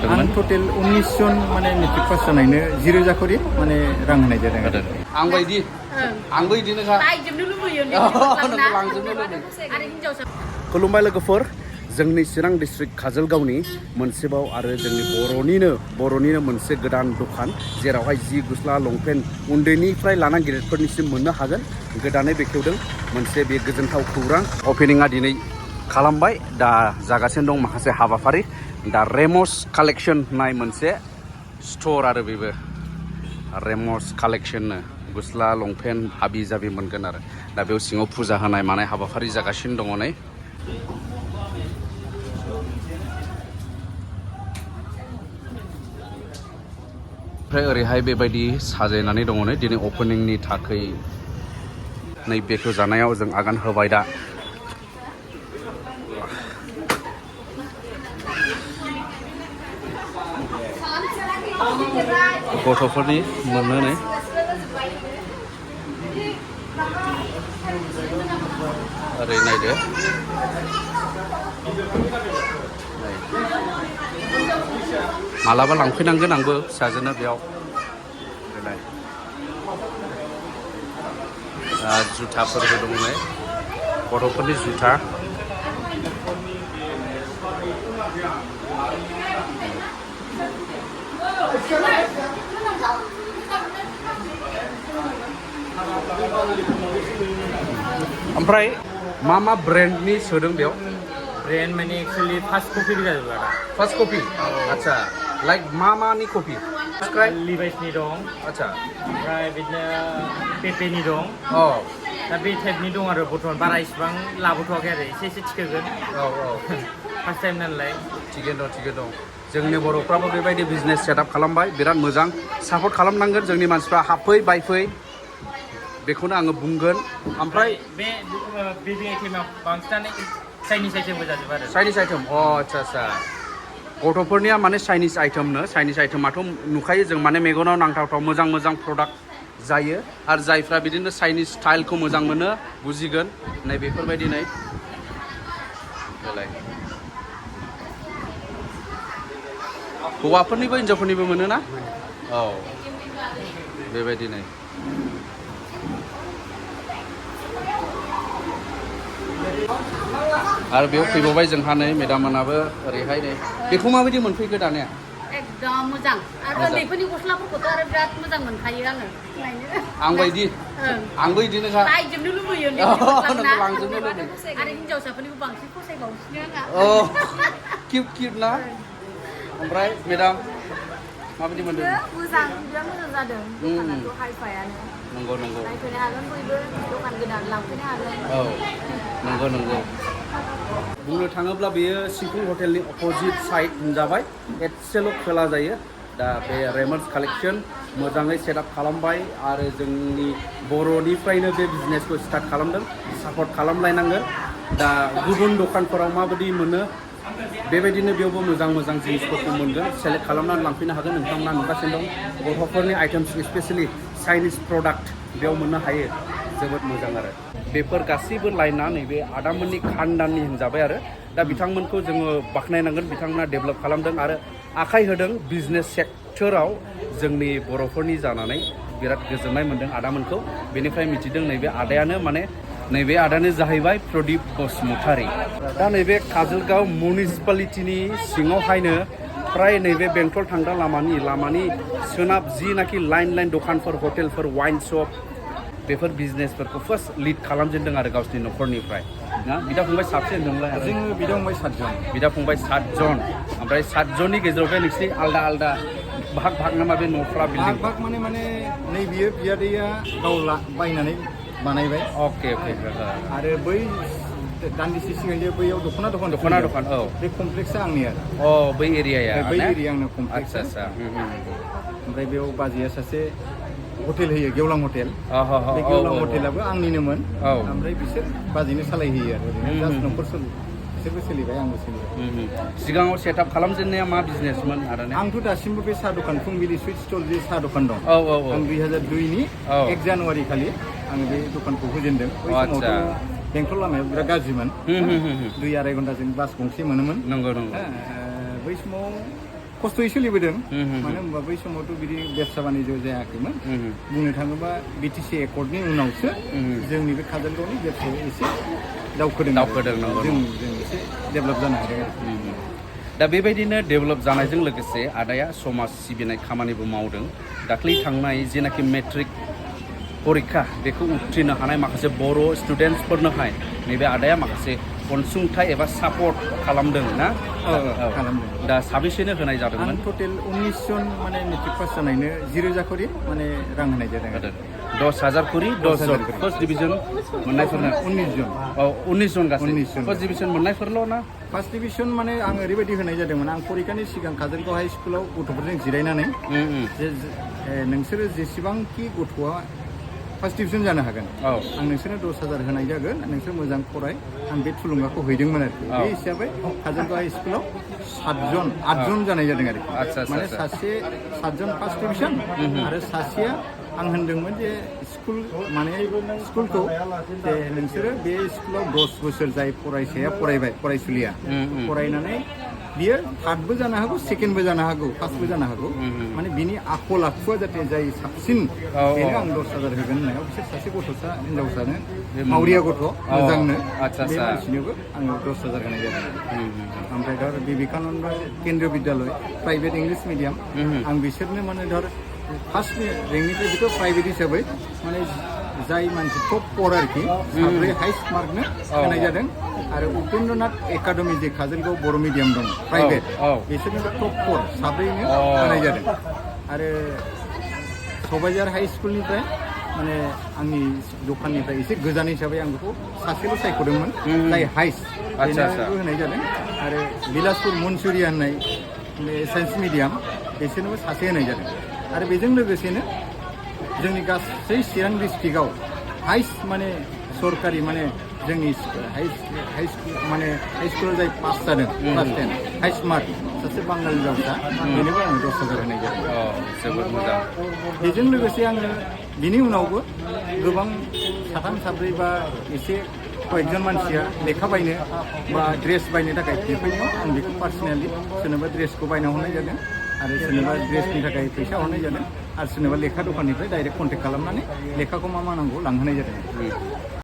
आं टटेल 19 जन माने मेट्रिक पास जानायनो 0 करि माने रां होनाय जादों आरो आंबो इदिनोखा बायजोबनो लुबैयो लांजोबनो लुबैयो आरो हिनजावसा खुलुमबाय लोगोफोर जोंनि चिरां डिस्ट्रिक्ट काजलगावनि मोनसेबाव आरो जोंनि बर'निनो मोनसे गोदान दखान जेरावहाय जि गस्ला लंपेन्ट उन्दैनिफ्राय लाना गिदिरफोरनिसिम मोननो हागोन गोदानै बेखेवदों मोनसे बे गोजोनथाव खौरां अपेनिंआ दिनै खालामबाय दा जागासिनो दं माखासे हाबाफारि दा रेमस कालेक्शन होननाय मोनसे स्टोर आरो बेबो रेमस कालेक्शननो गस्ला लंपेन्ट हाबि जाबि मोनगोन आरो दा बेयाव सिङाव फुजा होनाय मानाय हाबाफारि जागासिनो दङ नै ओमफ्राय ओरैहाय बेबायदि साजायनानै दङ नै दिनै अपेनिंनि थाखाय नै बेखौ जानायाव जों आगान होबाय दा गथ'फोरनि मोनो नै ओरै नायदो मालाबा लांफैनांगोन आंबो फिसाजोनो बेयाव जुथाफोरबो दं नै गथ'फोरनि जुथा ओमफ्राय मा ब्रेन्डनि सोदों बेयाव ब्रेन्ड माने एक्चुअली फार्स्ट कपि जाजोबो आदा फार्स्ट कपि आच्छा लाइक मानि कपि लिभाइसनि दं आच्छा ओमफ्राय बिदिनो पेपेनि दं औ दा बे टाइपनि दं आरो बर्थमान बारा इसिबां लाबोथ'वाखै आरो एसे थिखोगोन औ फार्स्ट टाइम नालाय थिगैनो दं जोंनि बर'फ्राबो बेबायदि बिजनेस सेटआप खालामबाय बिराद मोजां सापर्ट खालामनांगोन जोंनि मानसिफ्रा हाबफै बायफै बेखौनो आङो बुंगोन ओमफ्राय बे आइटेमा बांसिनानो चाइनिस आइटेमबो जाजोबो आरो चाइनिस आइटेम आच्छा गथ'फोरनिया माने चाइनिस आइटेमनो चाइनिस आइटेमाथ' नुखायो जों माने मेगनाव नांथावथाव मोजां प्रडाक्ट जायो आरो जायफ्रा बिदिनो चाइनिस स्टाइलखौ मोजां मोनो बुजिगोन नै बेफोरबायदि नै हौवाफोरनिबो हिन्जावफोरनिबो मोनो ना औ बेबायदि नै आरो बेयाव फैबावबाय जोंहा नै मेदाममोनाबो ओरैहाय नै बेखौ माबायदि मोनफैखो दानिया एकदम मोजां आरो उन्दैफोरनि गस्लाफोरखौथ' आरो बिराद मोजां मोनखायो आङो आंबो इदिनोखा बायजोबनो लुबैयो लांजोबनो लुबैयो आरो हिनजावसाफोरनिबो बांसिन फसायबावसिनो आङो किउट ना ओमफ्राय मेदाम माबायदि मोनदों मोजां बिराद मोजां जादों दखानाथ' हाइफायानो नंगौ नायफैनो हागोन बयबो दखान गोदान लांफैनो हागोन औ नंगौ बुंनो थाङोब्ला बेयो सिंफुं हटेलनि अपोजिट साइड होनजाबाय एसेल' खोला जायो दा बे रेमस कालेक्शन मोजाङै सेटआप खालामबाय आरो जोंनि बर'निफ्रायनो बे बिजनेसखौ स्टार्ट खालामदों सापर्ट खालामलायनांगोन दा गुबुन दखानफोराव माबायदि मोनो बेबायदिनो बेयावबो मोजां जिनिसफोरखौ मोनगोन सेलेक्ट खालामनानै लांफैनो हागोन नोंथांमोना नुगासिनो दं गथ'फोरनि आइटेम्स स्पेसियेलि चाइनिस प्रडाक्ट बेयाव मोननो हायो जोबोद मोजां आरो बेफोर गासैबो लाइना नैबे आदामोननि खानदाननि होनजाबाय आरो दा बिथांमोनखौ जोङो बाख्नायनांगोन बिथांमोना डेभेलप खालामदों आरो आखाइ होदों बिजनेस सेक्टराव जोंनि बर'फोरनि जानानै बिराद गोजोननाय मोनदों आदामोनखौ बेनिफ्राय मिथिदों नैबे आदायानो जाहैबाय प्रदीप बसुमतारी दा नैबे काजलगाव मिउनिसिपालिटिनि सिङावहायनो फ्राय नैबे बेंटल थांग्रा लामानि सोनाब जिनाखि लाइन दखानफोर हटेलफोर वाइन शप बेफोर बिजनेसफोरखौ फार्स्ट लिड खालामजेनदों आरो गावसोरनि न'खरनिफ्राय ना बिदा फंबाय साबसे होनदोंमोनलाय जोङो बिदा फंबाय 7 ओमफ्राय 7 जननि गेजेराव बे नोंसिनि आलदा भाग नामा बे न'फ्रा बिल्डिं भाग माने नै बियो बियादैया गाव बायनानै बानायबाय अके आरो बै दान्दिसे सिगां जे बैयाव दख'ना दखान औ बे कमप्लेक्सआ आंनि आरो बै एरियाया आंनो कमप्लेक्स आच्छा ओमफ्राय बेयाव बाजैया सासे हटेल होयो गेवलां हटेल बे गेवलां हटेलाबो आंनिनोमोन ओमफ्राय बिसोर बाजैनो सालायहोयो आरो ओरैनो जास्ट न'खर बिसोरबो सोलिबाय आंबो सोलिबाय सिगाङाव सेटआप खालामजेननाया मा बिजनेसमोन आरो आंथ' दासिमबो बे साहा दखान फुंबिलि सुइट स्टल जे साहा दखान दं आं 2002नि 1 जानुवारि खालि आङो बे दखानखौ होजेनदों बै समावथ' बेंटल लामायाव बिराद गाज्रिमोन 2-2.5 घन्टाजों बास गंसे मोनोमोन नंगौ बै समाव खस्थ'यै सोलिबोदों मानो होनबा बै समावथ' बिदि बेबसा बानिज्य जायाखैमोन बुंनो थाङोबा बिटिसि एकर्डनि उनावसो जोंनि बे काजलगावनि बेबसाया एसे दावखोदों जों एसे डेभेलप जानो हादों आरो दा बेबायदिनो डेभेलप जानायजों लोगोसे आदाया समाज सिबिनाय खामानिबो मावदों दाख्लै थांनाय जेनाखि मेट्रिक परिखा बेखौ उथ्रिनो हानाय माखासे बर' स्टुडेन्टसफोरनोहाय नैबे आदाया माखासे अनसुंथाइ एबा सापर्ट खालामदों ना खालामदों दा साबेसेनो होनाय जादोंमोन टटेल 19 जन माने मेट्रिक पास जानायनो 10,000 करि माने रां होनाय जादों आरो 10,000 करि 10 जन फार्स्ट डिभिजन मोननायफोरनो 19 जन 19 जन गासै 19 जन फार्स्ट डिभिजन मोननायफोरल' ना फार्स्ट डिभिजन माने आं ओरैबायदि होनाय जादोंमोन आं परिखानि सिगां काजलगाव हाइ स्कुलाव गथ'फोरजों जिरायनानै जे नोंसोरो जेसेबांखि गथ'आ फार्स्ट डिभिजन जानो हागोन आं नोंसोरनो 10,000 होनाय जागोन नोंसोर मोजां फराय आं बे थुलुंगाखौ हैदोंमोन आरोखि बे हिसाबै काजलगाव हाइ स्कुलाव 8 जन जानाय जादों आरोखि माने सासे 7 जन फार्स्ट डिभिजन आरो सासेया आं होनदोंमोन जे स्कुल माने स्कुलखौ जे नोंसोरो बे स्कुलाव 10 बोसोर जाय फरायसाया फरायबाय फरायसुलिया फरायनानै बियो थार्डबो जानो हागौ सेकेन्डबो जानो हागौ फार्स्टबो जानो हागौ माने बिनि आखल आखुआ जाहाथे जाय साबसिन बेनो आं 10,000 होगोन होननायाव बिसोर सासे गथ'सा हिनजावसानो मावरिया गथ' मोजांनो बे मानसिनोबो आङो 10,000 होनाय जादों ओमफ्राय धर बिवेकानन्द केन्द्रीय बिद्यालय प्राइभेट इंलिश मिडियाम आं बिसोरनो माने धर फार्स्ट रेंकनिफ्राय बेथ' प्राइभेट हिसाबै माने जाय मानसि टप 4 आरोखि 3 हाइस्ट मार्कनो होनाय जादों आरो उपेन्द्रनाथ एकाडेमि जे काजलगाव बर' मिडियाम दं प्राइभेट बिसोरनो टप 4 3नो होनाय जादों आरो सबाइझार हाइ स्कुलनिफ्राय माने आंनि दखाननिफ्राय एसे गोजान हिसाबै आं बेखौ सासेल' सायख'दोंमोन जाय हाइस्ट बेनोबो होनाय जादों आरो बिलासपुर मनसुरिया होननाय साइन्स मिडियाम बिसोरनोबो सासे होनाय जादों आरो बेजों लोगोसेनो जोंनि गासै चिरां डिस्ट्रिक्टआव हाइस्ट माने सरकारि माने जोंनि हाइ स्कुल माने हाइ स्कुलाव जाय पास जादों क्लास 10 हाइस्ट मार्क सासे बांगाल हिनजावसा बेनोबो आङो 10,000 होनाय जादों जोबोद मोजां बेजों लोगोसे आङो बिनि उनावबो गोबां साथाम साब्रै बा एसे कয়েকজন मानसिया लेखा बायनो बा ड्रेस बायनो थाखाय फैनायाव आं बेखौ पार्सनेलि सोरनोबा ड्रेसखौ बायना हरनाय जादों आरो सोरनोबा ड्रेसनि थाखाय फैसा हरनाय जादों आरो सोरनोबा लेखा दखाननिफ्राय डाइरेक्ट कन्टेक्ट खालामनानै लेखाखौ मा नांगौ लांहोनाय जादों